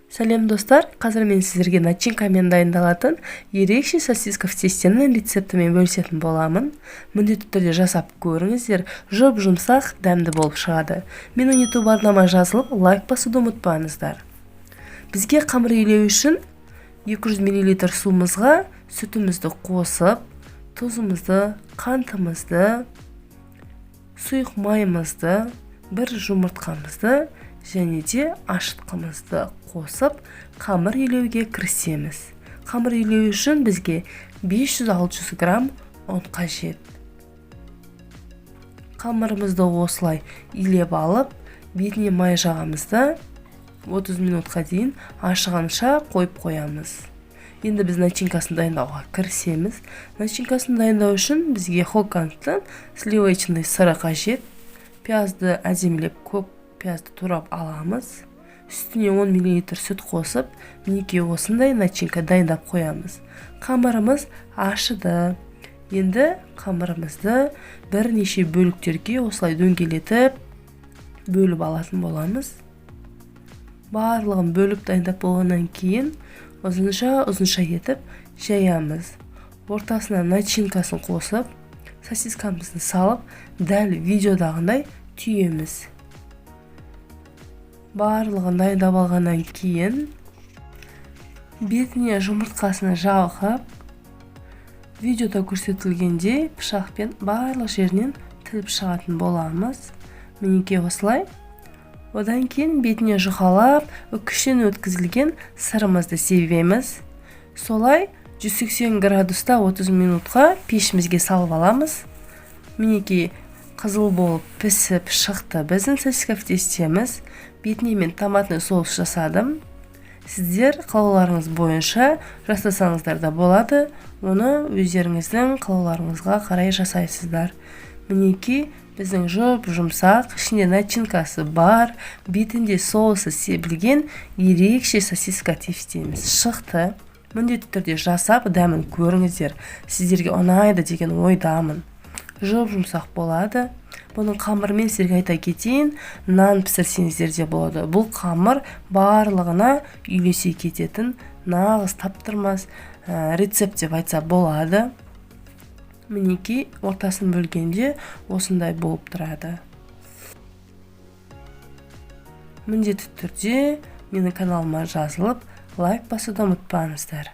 Сәлем, достар! Қазір мен сіздерге начинкамен дайындалатын ерекше сосиска в тестенің рецептімен бөлісетін боламын. Міндетті түрде жасап көріңіздер, жұп-жұмсақ, дәмді болып шығады. Менің YouTube арнама жазылып, лайк басуды ұмытпаңыздар. Бізге қамыр илеу үшін 200 мл суымызға сүтімізді қосып, тұзымызды, қантымызды, сұйық майымызды, бір жұмыртқамызды және де ашытқымызды қосып, қамыр илеуге кірісеміз. Қамыр илеу үшін бізге 500-600 грамм ұн қажет. Қамырымызды осылай илеп алып, бетіне май жағамыз да, 30 минутқа дейін ашығанша қойып қоямыз. Енді біз начинкасын дайындауға кірісеміз. Начинкасын дайындау үшін бізге Хоккангтың сливочный сыры қажет. Пиязды әдемілеп, көк пиязды турап аламыз. Үстіне 10 мл сүт қосып, мінекей, осындай начинка дайындап қоямыз. Қамырымыз ашыды. Енді қамырымызды бірнеше бөліктерге осылай дөңгелетіп бөліп алатын боламыз. Барлығын бөліп дайындап болғаннан кейін, ұзынша ұзынша етіп жаямыз. Ортасына начинкасын қосып, сосискамызды салып, дәл видеодағындай түйеміз. Барлығын дайындап алғаннан кейін, бетіне жұмыртқасын жағып, видеода көрсетілгендей пышақпен барлық жерінен тіліп шығатын боламыз. Мінекей, осылай. Одан кейін бетіне жұқалап үккіштен өткізілген сырымызды себеміз. Солай 180 градуста 30 минутқа пешімізге салып аламыз. Мінекей, қызыл болып пісіп шықты біздің сосиска в тестеміз. Бетіне мен томатный соус жасадым. Сіздер қалауларыңыз бойынша жасасаңыздар да болады, оны өздеріңіздің қалауларыңызға қарай жасайсыздар. Мінекей, біздің жұп жұмсақ, ішінде начинкасы бар, бетінде соусы себілген ерекше сосиска тефтеміз шықты. Міндетті түрде жасап, дәмін көріңіздер, сіздерге ұнайды деген ойдамын. Жұп жұмсақ болады. Бұның қамырымен, сіздерге айта кетейін, нан пісірсеңіздер де болады. Бұл қамыр барлығына үйлесе кететін нағыз таптырмас рецепт деп айтса болады. Мінекей, ортасын бөлгенде осындай болып тұрады. Міндетті түрде менің каналыма жазылып, лайк басуды ұмытпаңыздар.